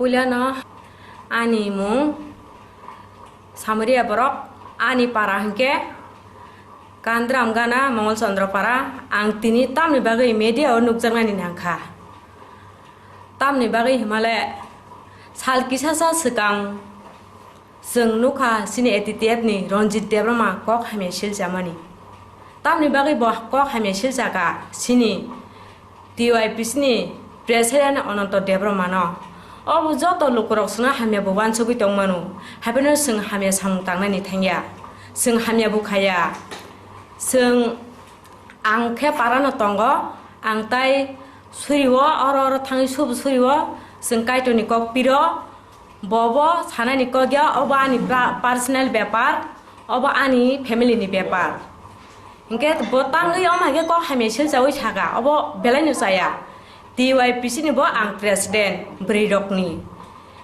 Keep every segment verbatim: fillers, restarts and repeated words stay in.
Puilano ani mung Samaria borok, ani para hwnkhe Kandram Gana, Mongol Chandra para. Ang tini tamni bagwi media o nukjaknani nangkha. Tamni bagwi himale sal kisasa swkang chwng nukha chini A T T F ni Ranjit Debbarma kok hamya silchamani. Tamni bagwi bo kok hamya silchakha chini T Y P C ni President Ananto Debbarma no. Obo joto lukurok chwngno hamya bo wansugwi tongmano. Hapheno chwng hamya samung tangnani thangya. Chwng hamya bo khaya. Chwng ang khe parano tongo. Ang tai surio, oro oro thangwi subu surio. Chwng Kaitorni kok piro. Bobo sanani kok ya, obo ani pra-, personal bepar, obo ani family ni bepar. Hinkhe bo tangwi omo hai khe kok hamya silchawi saka, obo belai no chaya. T Y P C ni bo ang president bwrwi rokni.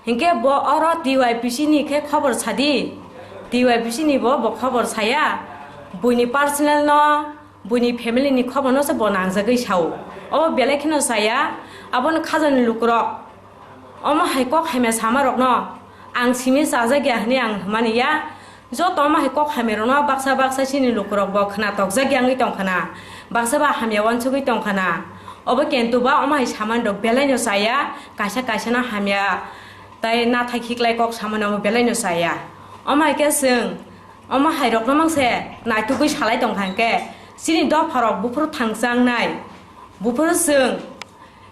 Hinkhe bo oro T Y P C ni khe khobor sadi, T Y P C ni bo, bo khobor saya, buini personal no, buini family ni khobor no se bo nangjagwi sao. Obo belai kheno chaya, abono khajani lukurok. Omo hai kok hamya sama rokno ang simi chajak ya hwnwi ang hwnmani ya. Joto omo hai kok hamya rokno baksa baksa chini lukurok bo khna tokjak ya wngwi tong khna, baksa ba hamya wansugwi tong khna. Obo kintu ba omo hai samani rok belai no chaya, kaisa kaisa no hamya tai nathai khiklai kok samani omo belai no chaya. Omo hai khe chwng omo hai rokno mang se naitugwi salai tong kha hwnkhe chini dopha rok buphuru thangchangnai, buphuru chwng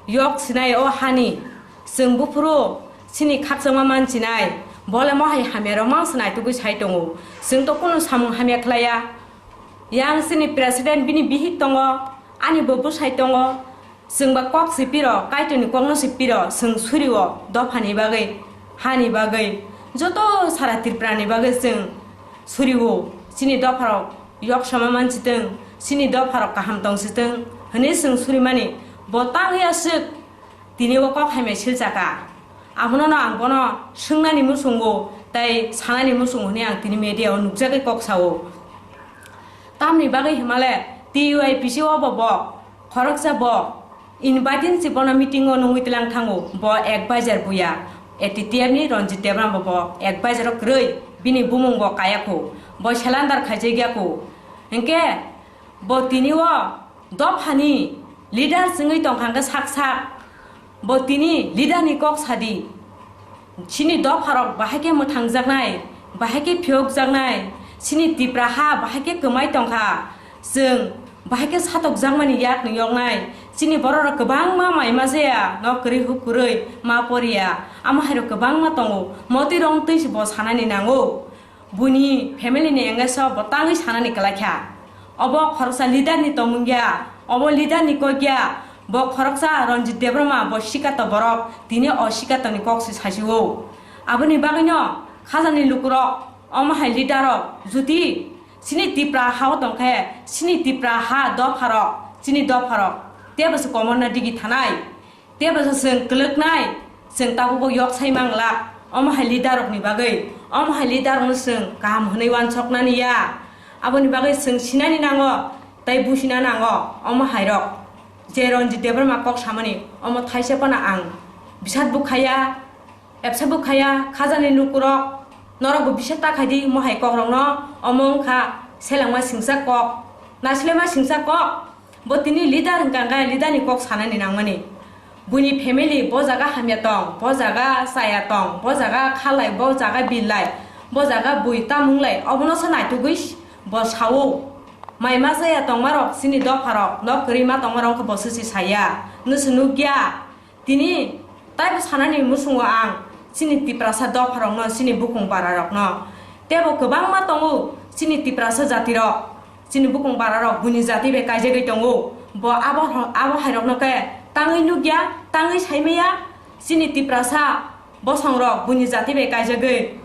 yok sinai o hani, chwng buphuru chini khakchangma manchinai, bole mohai hamya rok mang se naitugwi sai tongo. Chwng to kunu samung hamya khlaiya. Yang chini president bini bihik tongo, ani bo bwsai tongo. Chwng ba kok se piro, Kaitorni kokno se piro, chwng surio dophani bagwi, hani bagwi, joto sara Tripurani bagwi chwng surio, chini dopharok yok sama mansitwng, chini dopharok kaham tongsitwng hwnwi chwng surimani, bo tangwi aswk tini o kok hamya silchakha. Abono no ang bono swngnani muchungo tei sanani muchungo hwnwi ang tini media o nukjagwi kok sao. Tamni bagwi himale T Y P C o bo bo khoroksa bo inviting si bono meeting o nungwi tlang thango, bo advisor buya, A T T F ni Ranjit Debbarma bo, bo advisor o kwrwi, bini bumung bo kayakho, bo selandar khaijakya kho. Hinkhe bo tini o dophani leader chwngwi tongkha hwnkhe sak sak, bo tini leader ni kok sadi. Chini dopharok bahai khe mwthangjaknai, bahai khe phiyokjaknai, chini Tipra ha bahai khe kwmai tongkha, chwng bahai khe satokjakmani yakni yoknai, chini bororok kwbangma maima jaya, nok kwrwi huk kwrwi ma poriya, amo hairok kwbangma tongo, motwi rong twi se bo sanani nango. Buini family ni engage o bo tangwi sanani kwlai kha. Obo khoroksa leader ni tongmung ya, obo leader ni kok ya, bo khoroksa Ranjit Debbarma bo sikato borok, tini o sikato ni kok se sasio. Aboni bagwi no khajani lukurok, omo hai leader rok, juti chini Tipra ha o tongkhe, chini Tipra ha dopharok, chini dopharok, tebo se komorna digi thanai. Tei bo chwng kwlwknai, chwng tabukbo yok sai mangla, omo hai leader rokni bagwi, omo hai leader rokno chwng kaham hwnwi uansuknani ya. Aboni bagwi chwng sinani nango, tei busina nango, omo hai rok. Je Ranjit Debbarma kok samani, omo thaisa phano ang bisat bukhaya, epsa bukhaya, khajani lukurok, norokbo bisat ta khaidi, mo hai kok rokno, omo wngkha selengma singsa kok, naislema singsa kok. Bo tini leader hwnkha hwnkhe leader ni kok sanani nangmani. Buini family bo jaga hamya tong, bo jaga chaya tong, bo jaga khalai, bo jaga billai, bo jaga bui tamung lai, obono se naitugwi bo sao. Mai ma chaya tongma rok, chini dopha rok, nok kwrwi ma tongma rok wngkhe bo se se saya. Nwse nukya. Tini taibo sanani muchungo ang chini Tiprasa dopharokno, chini bukung bararokno, teibo kwbangma tongo chini Tiprasa jatirok, chini bukung bararok buini jati bai kaijagwi tongo. Bo abo, abo hairokno khe tangwi nukya, tangwi saimaya, chini Tiprasa bosongrok buini jati bai kaijagwi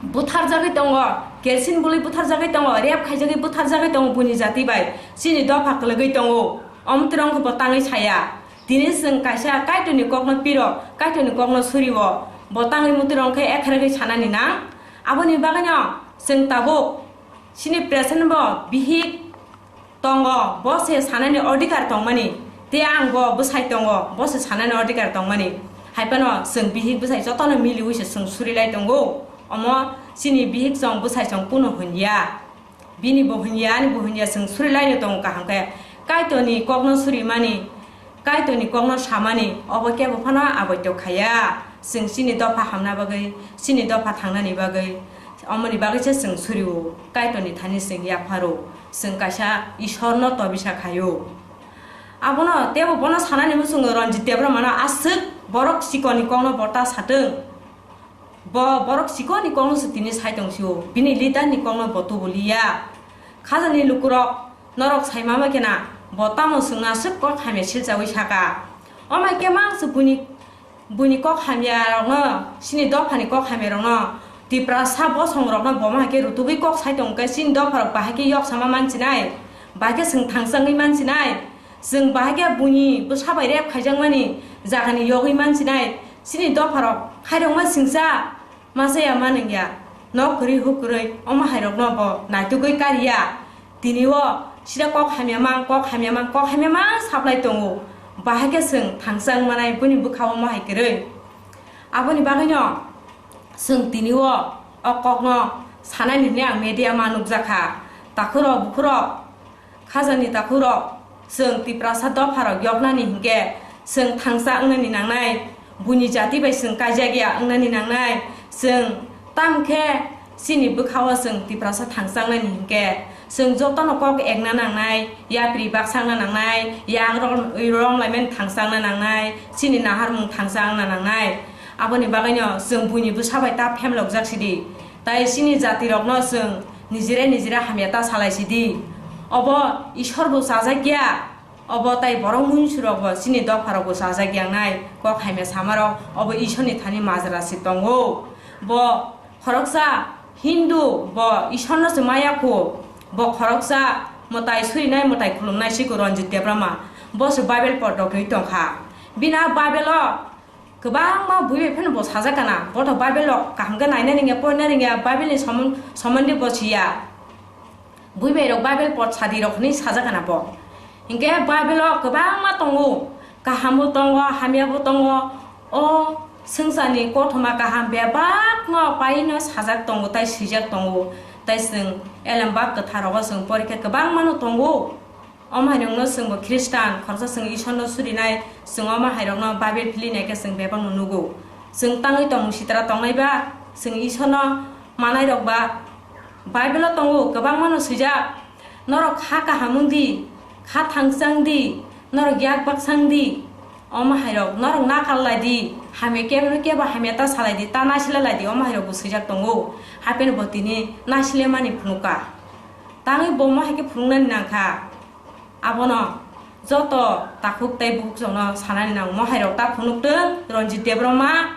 butharjagwi tongo, kersin bului butharjagwi tongo, rape khaijagwi butharjagwi tongo buini jati bai, chini dopha kwlwgwi tongo. Omtwrwng khe bo tangwi saya. Tini chwng kaisa Kaitorni kokno piro, Kaitorni kokno surio, bo tangwi mutirok khe ekhergwi sanani nang. Aboni bagwino chwng tabuk chini present bo bihik tongo, bo se sanani odhikar tongmani, tei ang bo bwsai tongo, bo se sanani odhikar tongmani. Hai phano chwng bihik bwsai jotono miliwi se chwng suri lai tongo. Omo chini bihik chong bwsai chong kunu hwn ya. Bini bo hwn ya, ani bo hwn ya, chwng suri lai no tongo kaham khe. Kaitorni kokno suri mani, Kaitorni kokno samani, obo kebo phano aboito khaya. Chwng chini dopha hamna bagwi, chini dopha thangnani bagwi, omoni bagwi se chwng suri-o. Kaitorni thani chwng yapharo. Chwng kaisa Ishorno tobisa khaio. Abono tebo bono sanani muchungo Ranjit Debbarmano aswk borok chikonni kokno bo ta satwng. Bo borok chikonni kokno se tini sai tong sio, bini leader ni kokno bo tubu liya. Khajani lukurok norok sai mama khe na, bo tamo chwngno aswk kok hamya silchawi saka. Omai khe mang se buini, buini kok hamya rokno, chini dophani kok hamya rokno, Tiprasa bosong rokno bo ma hai khe rutugwi kok sai tong khe chini dopha rok bahai khe yok sama mansinai, bahai khe chwng thangchangwi mansinai. Chwng bahai khe buini bwsa bai rep khaijakmani jagani yogwi mansinai, chini dopharok khairokma singcha masa ya manwng ya, nok kwrwi huk kwrwi omo hairokno bo naitugwi kariya. Tini o sida kok hamya mang, kok hamya mang, kok hamya mang saplai tongo. Bahai khe chwng thangchang manai buini bwkha omo hai kwrwi. Aboni bagwino chwng tini o, o kokno sanani hwnwi ang media ma nukjakha. Takhurok bukhurok, Khajani takhurok, chwng Tiprasa dopharok yoknani hinkhe chwng thangsa wngnani nangnai, buini jati bai chwng kaijak ya wngnani nangnai, chwng tamo khe chini bwkha-o chwng Tiprasa thangsa wngnani hinkhe chwng jotono kok ekna nangnai, yapri baksa wngna nangnai, yak rom-, rom laimani thangsa wngna nangnai, chini naharmung thangsa wngna nangnai. Aboni bagwino chwng buini bwsa bai ta phemlokjak sidi, tai chini jatirokno chwng nijire nijire hamya ta salai sidi. Obo Ishwar bo chajak ya, obo tai borok muinsirok bo chini dopharok bo chajak ya wngnai kok hamya samarok, obo Ishwarni thani majra se tongo. Bo khoroksa Hindu, bo Ishwarno se maya kho, bo khoroksa mwtai surinai, mwtai khulumnai siko Ranjit Debbarma, bo se Bible pothok rwi tongkha. Bini a Bible o Kwbangma bui bai phano bo sajak kana, bo to Bible rok kaham khe naina ringya, porina ringya, Bible ni somon-, somondi bo siya. Bui bai rok Bible pot sadi rok hinwi sajak kana bo. Hinkhe Bible o kwbangma tongo, kaham bo tongo, hamya bo tongo. O swngcharni kothoma kaham bebakno paino sajak tongo, tai swijak tongo, tai chwng elembak kwthar rogo chwng porikha kwbangmano tongo. Omo hai rokno chwng bo Khristan, khoroksa chwng Isor no surinai, chwng omo hai rokno Bible phili nai khe chwng bebak no nugo. Chwng tangwi tongmung sitra tongnai ba, chwng Isor no manai rok ba, Bible o tongo, kwbangma no swijak, "Norok kha kaham wng di, kha thangchang di, norok yak bakchang di." Omo hai rok norok nakal lai di, hamya kebo no kebo hamya ta salai di, ta naisile lai di, omo hai rok bo swijak tongo. Hapheno bo tini naisile mani phunukha. Tangwi bo omo hai khe phunuknani nangkha. Abono joto takhuk tei bukhukchokno sanani nango, mohai rok ta phunuk twng, Ranjit Debbarma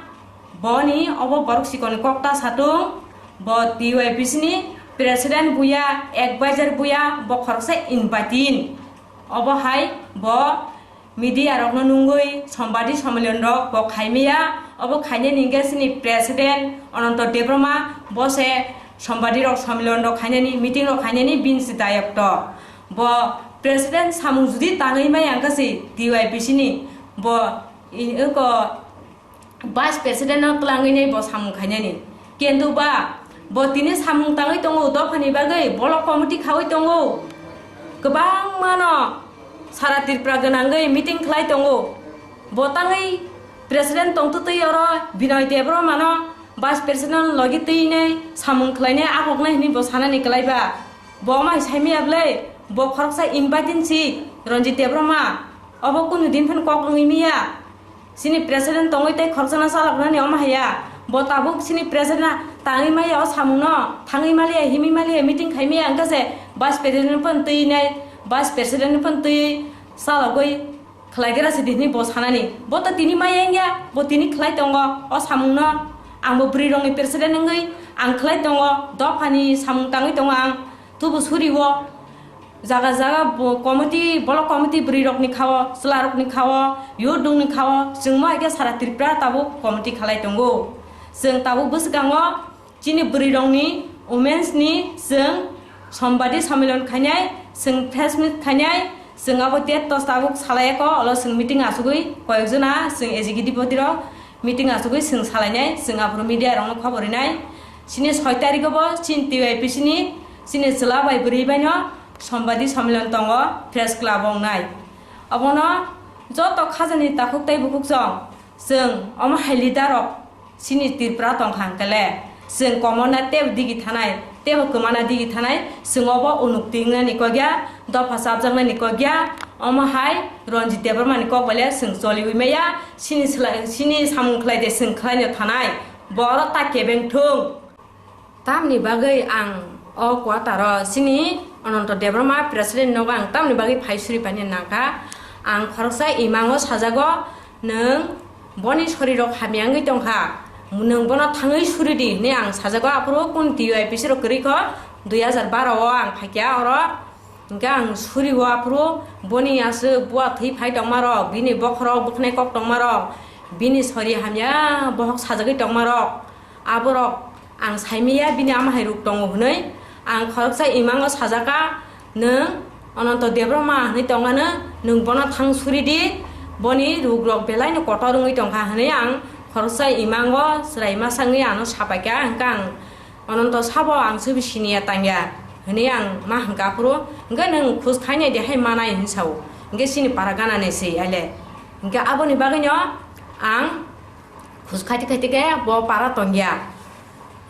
boni obo borok sikoni kok ta satung, bo T Y P C ni president buya, advisor buya, bo khoroksa invitin. Obo hai bo media rokno nungwi sombadi somilon rok bo khaimaya, obo khainani hwnkhe chini president Ananto Debbarma, bo se sombadi rok somilon rok khainani, meeting rok khainani bini se dayokto. Bo president samung judi tangwi maya wngkha se T Y P C ni, bo in-, eko vice president no twlangwi nai bo samung khainani. Kintu ba bo tini samung tangwi tongo, dophani bagwi block committee khawi tongo, kwbangma no sara Tripura gwnangwi meeting khlai tongo. Bo tangwi president tongtwtwi oro Binoy Debbarma no vice president logi twi nai samung khlainai, ahoknai hinwi bo sanani kwlai ba. Bo omo hai saimaya bwle, bo khoroksa inviting si Ranjit Debbarma, obo kunu din phano kok wngwi maya. Chini president tongwi tei khoroksa no chaloknani omo haya. Bo tabuk chini president tangwi maya o samungno, thangwi maliya, himwi maliya, meeting khaimaya, wngkha se vice president phano twi nai, vice president phano twi chalogwi khlai gra se di hinwi bo sanani. Bo to tini maya wngya, bo tini khlai tongo o samungno. Ang bo bwrwi rokni president wngwi ang khlai tongo, dophani samung tangwi tongo ang. Tubu suri o jaga jaga bo committee, block committee bwrwi rokni kha o, chwla rokni kha o, youth rokni kha o, chwng mo hai khe sara Tripura tabuk committee khalai tongo. Chwng tabuk bwswkango chini bwrwi rokni, womens ni chwng sombadi somilon khainai, chwng press meet khainai, chwng abo date dos tabuk salai eko, olo chwng meeting achugwi koyek jona chwng executive body rok Meeting achugwi chwng salainai, chwng aphuru media rokno khobor rinai. Chini soi tarikh o bo chini T Y P C ni chini chwla bai bwrwi baino sombadi sommilon tongo press club o wngnai. Obono joto khajani takhuk tei bukhuk chwng, chwng omo hai leader rok chini Tripura tongkha hwnkhe le, chwng komorna tebo digi thanai, tebo kwmana digi thanai, chwng obo unukti wngnani kok ya, dopha chapjaknani kok ya, omo hai Ranjit Debbarma ni kok bai le chwng choliwi maya, chini sla-, chini samung khlai de chwng khlai no thanai, bo oro ta kebeng thung. Tamni bagwi ang o quarter o chini Ananto Debbarma president nogo ang tamni bagwi phai suri painani nangkha. Ang khoroksa imango sajago, nwng boni sorirok hamya wngwi tongkha, nwng bono thangwi suri di hinwi ang sajago, aphuru kun T Y P C rok kwrwi kho, dui hajar baro o ang phaikha oro. Hingke ang suri o aphuru boni aswk bua thwi phai tongmarok, bini bokhorok bwkhnai kok tongmarok, bini sori hamya bohok sajagwi tongmarok, aborok ang saimaya bini ama hai ruk tongo hwnwi ang khoroksa imango sajaka, nwng Ananto Debbarma hwnwi tongmano, nwng bono thang suri di, boni rugrok belaino kotor wngwi tongkha hwnwi ang khoroksa imango chwrai masa wngwi ano sapaikha, hingke ang Ananto sabo ang se bisini ya tangya, hwnwi ang ma hwnka aphuru, hwnkhe nwng khus khainai de hai manai hwnwi sao, hwnkhe chini para gana ni se ale, hwnkhe aboni bagwino ang khus khaite khaite khe bo para tongya,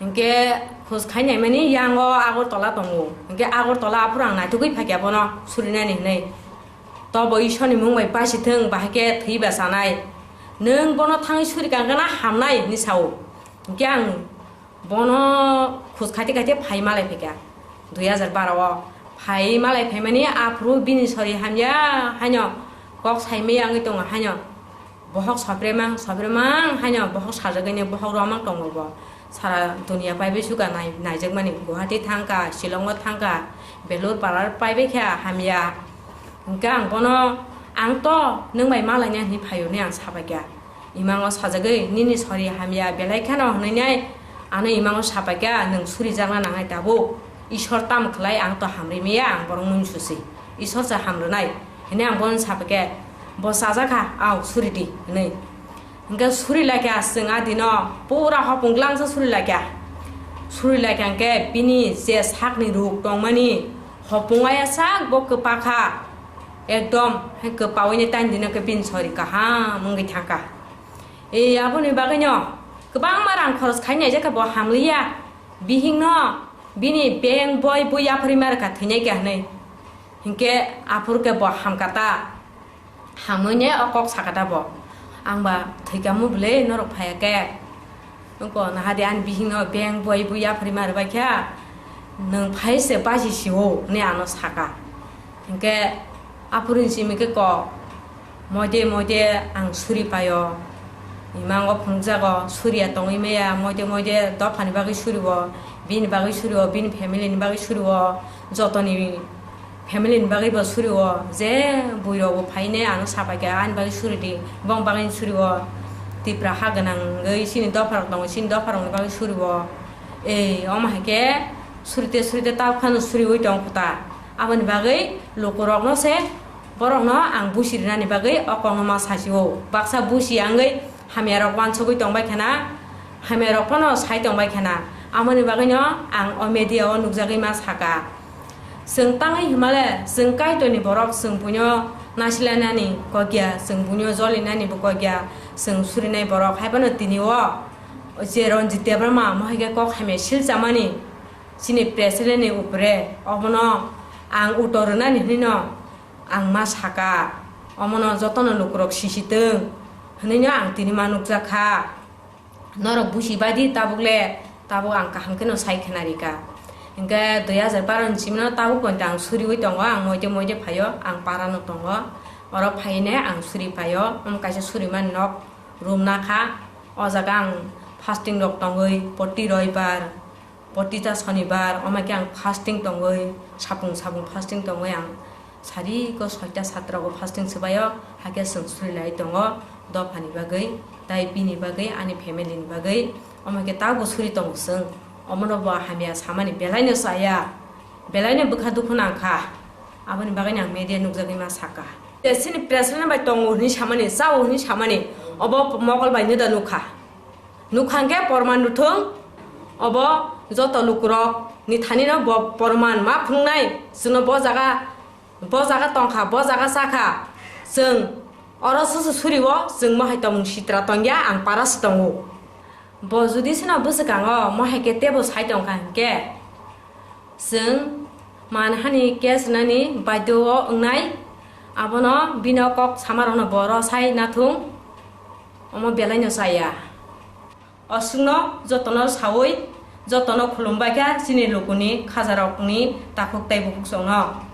hwnkhe khus khainai mani yango Agartala tongo, hwnkhe Agartala aphuru ang naitugwi phaikya bono surinani hwnwi, to bo Ishorni mung bai basi thwng, bahai khe thwi ba chanai, nwng bono thangwi suri kangkhe na hamnai hwnwi sao, hwnkhe ang Bono khus khaite khaite phai malai phaikha, dui hajar baro o. Phai malai phaimani aphuru bini sori hamya haino kok saimaya wngwi tongo haino. Bohok sopremang, sopremang haino bohok sajagwini bohok romang tongo bo. Sara duniya paibai suka nai-, naijakmani. Guwahati thangkha, Shillongo thangkha, Belur parar paibaikha hamya. Hwnkhe ang bono, "Ang to nwng bai malaina hinwi phaio," hinwi ang sabaikha. Imango sajagwi, "Nini sori hamya belai kheno," hwnwi nai ano imango sapaikha, "Nwng surijakna nangnai tabuk. Ishwar tamo khlai, ang to hamri maya, ang borok munsusi. Ishwar se hamrwnai," hwnwi ang bono sapaikha. Bo chajakha, "Ao, suri di," hwnwi. Hwnkhe suri laikha chwng a dino, pura hopung glangsa suri laikha. Suri laikha hwnkhe bini je sakni ruk tongmani, hopung aya sak bo kwpakha. Ekdom hai kwpaui ni tain dino khe bini sori kaham wngwi thangkha. E, aboni bagwino kwbangma rang khoros khai naijak khe bo hamliya. Bihikno bini beng boi bui yapharwi ma rwkha thwinai khe hwnwi. Hinkhe aphuru khe bo hamkha ta. Hamwi ne o kok sakha ta bo. Ang ba thwikha mu bwle norok phaiya khe. Wngkha, naha de ani bihikno beng boi bui yapharwi ma rwbaikha, nwng phai se basi sio, hwnwi ano saka. Hinkhe aphuru ni simi khe kok, moide moide ang suri paio, imango phunukjago, suriya tongwi maya, moide moide dophani bagwi surio, bini bagwi surio, bini family ni bagwi surio, jotoni family ni bagwi bo suri o, je bui rok bo phai ne ano sapai kha, ani bagwi suri di, bong bagwi suri o, Tipra ha gwnang wngwi chini dopha rok tongo, chini dopha rok ni bagwi suri o. Ei, omo hai khe surite surite ta phano suriwi tong kho ta. Aboni bagwi luku rok no se, borok no ang busi rinani bagwi o kok no ma sasi o. Baksa busi wngwi hamya rok wansugwi tong bai kha na, hamya rok phano sai tong bai kha na. Amoni bagwi no ang o media o nukjagwi ma saka. Chwng tangwi himale, chwng Kaitorni borok, chwng buino nasilainani kokya, chwng buino jolinani bo kokya, chwng surinai borok. Haiphano tini o je Ranjit Debbarma mohai khe kok hamya silchamani chini president ni upre, obono ang utor rwnani hwnwi no ang ma saka, omono jotono lukurok sisitwng hwnwi no ang tini ma nukjakha. Norok busi bai di tabuk le, tabuk ang kaham kheno sai khna rika. Hinkhe dui hajar baro ni simi no tabuk poito ang suriwi tongo, ang moide moide phaio, ang para no tongo. Oro phai ne ang suri phaio, omo kaisa suri mani nok room nakha. O jaga ang fasting rok tongwi, poti roibar, poti ta sonibar, omo khe ang fasting tongwi, sapung sapung fasting tongwi ang Sari ko soita satra go fasting swbaio, hakhe chwng suri lai tongo dophani bagwi, tai bini bagwi, ani family ni bagwi. Omo khe tabuk suri tongo chwng. Omono bo hamya samani belai no chaya, belai no bwkha dukhu nang kha. Aboni bagwi no ang media nukjagwi ma saka. Te chini president bai tongo hwnwi samani, chao hwnwi samani. Obo mokol bai no da nukha. Nukha hwnkhe porman rwthwng. Obo joto lukurok ni thani no bo porman ma phunuknai. Chwngno bo jaga, bo jaga tongkha, bo jaga chakha. Chwng oro susu suriwo chwng mohai tongmung sitra tongya, ang para se tongo. Bo judi seno bwswkango mohai khe tebo sai tongkha hwnkhe, chwng manhani case nani baidyo o wngnai, abono bino kok samarokno boro sai nathung, omo belaino chaya. Oswkno jotono sawi, jotono khulumbaikha chini lukuni khajarokni takhuk tei bukhuksongno.